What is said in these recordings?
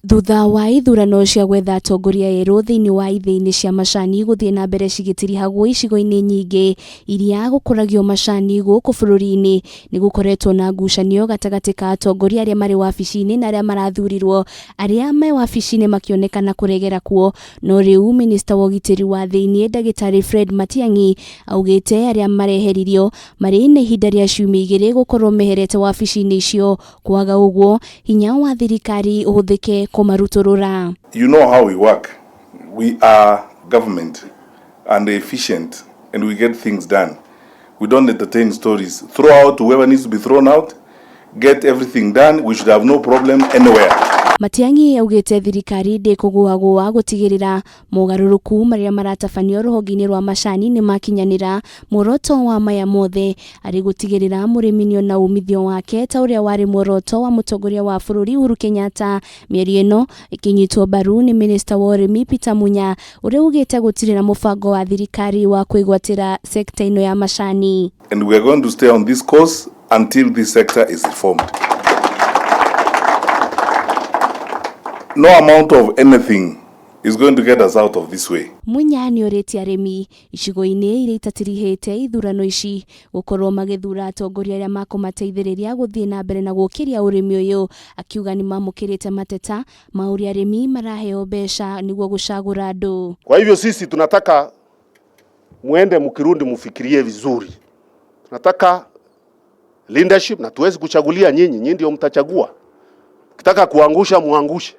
Thutha wa ithurano cia gwetha atongoria erũ thĩinĩ wa ithĩi-inĩ cia macani gũthiĩ na mbere cigĩtirihagwo icigo-inĩ nyingĩ iria gũkũragio macani gũkũ bũrũri-inĩ, nĩ gũkoretwo na ngucanio gatagatĩ ka atongoria arĩa marĩ wabici-inĩ na arĩa marathurirwo, arĩa me wabici-inĩ makĩonekana kũregera kuo. No rĩu minista wa ũgitĩri wa thĩinĩ ndagĩtarĩ Fred Matiang'i augĩte arĩa mareheririo marĩ na ihinda rĩa ciumia igĩrĩ gũkorwo meherete wabici-inĩ icio. Kwaga ũguo, hinya wa thirikari ũhũthĩke kũmarutũrũra. You know how we work. We are government and efficient and we get things done. We don't entertain stories. Throw out whoever needs to be thrown out, get everything done. We should have no problem anywhere. Matiang'i augĩte thirikari ndĩkũgũagũa gũtigĩrĩra mogarũrũku marĩa maratabanio rũhonge-inĩ rwa macani nĩ makinyanĩra. Muoroto wa maya mothe arĩ gũtigĩrĩra mũrĩmi nĩona umithio wake ta ũrĩa warĩ muoroto wa mũtongoria wa bũrũri Uhuru Kenyatta. Mĩario ĩno ĩkĩnyitwo mbaru nĩ minista wa ũrĩmi Peter Munya ũrĩa ugĩte gũtirĩ na mũbango wa thirikari wa kwĩgwatĩra sekta ĩno ya macani. And we are going to stay on this course until this sector is reformed. No amount of anything is going to get us out of this way. Munya nĩorĩtie arĩmi icigo-inĩ iria itatirihĩte ithurano ici gũkorwo magĩthura atongoria arĩa makũmateithĩrĩria gũthiĩ na mbere na gũkĩria ũrĩmi ũyũ, akiuga nĩmamũkĩrĩte mateta ma ũrĩa arĩmi maraheo mbeca nĩguo gũcagũra andũ. Kwa hivyo sisi tunataka muende mkirundi mufikirie vizuri. Tunataka leadership na tuwezi kuchagulia nyinyi, nyinyi ndio mtachagua. Kitaka kuangusha muangushe.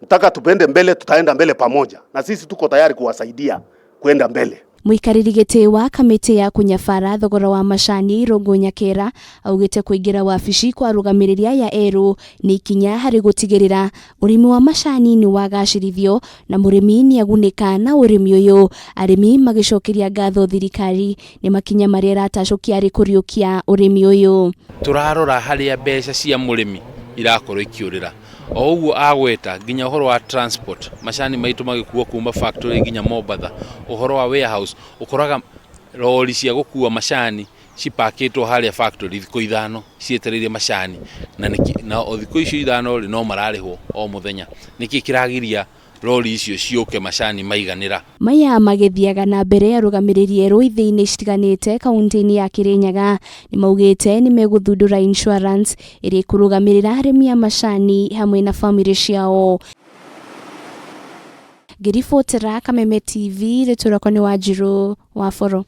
Mtaka tupende mbele, tutaenda mbele pamoja. Na sisi tuko tayari kuwasaidia kwenda mbele. Mũikarĩri gĩtĩ wa kamĩtĩ ya kũnyabara thogora wa macani Irũngũ Nyakera augĩte kũingĩra wabici kwa arũgamĩrĩri aya erũ nĩ ikinya harĩ gũtigĩrĩra ũrĩmi wa macani nĩ wagacĩrithio na mũrĩmi nĩ agunĩka na ũrĩmi ũyũ. Arĩmi magĩcokeria ngatho thirikari nĩ makinya marĩa ĩratacũkia harĩ kũriũkia ũrĩmi ũyũ. Tũrarora harĩa mbeca cia mũrĩmi irakorwo ikiũrĩra. O ũguo agweta nginya ũhoro wa transport, macani maitũ magĩkuo kuma factory nginya Mombatha, ũhoro wa warehouse, ũkoraga rori cia gũkua macani cipakĩtwo harĩa factory thikũ ithano cietereire macani, na nĩkĩ, na o thikũ icio ithano rĩ no mararĩhwo o mũthenya. Nĩkĩ kĩragiria rori icio ciũke macani maiganĩra? Maya magĩthiaga na mbere arũgamĩrĩri erũ ithĩi-inĩ citiganĩte kaunti-inĩ ya Kirinyaga nĩmaugĩte nĩmegũthundũra insurance ĩrĩa ĩkũrũgamĩrĩra arĩmi a macani hamwe na bamĩrĩ ciao. Ngĩribotera Kameme TV, rĩtwa rĩakwa nĩ Wanjirũ wa Boro.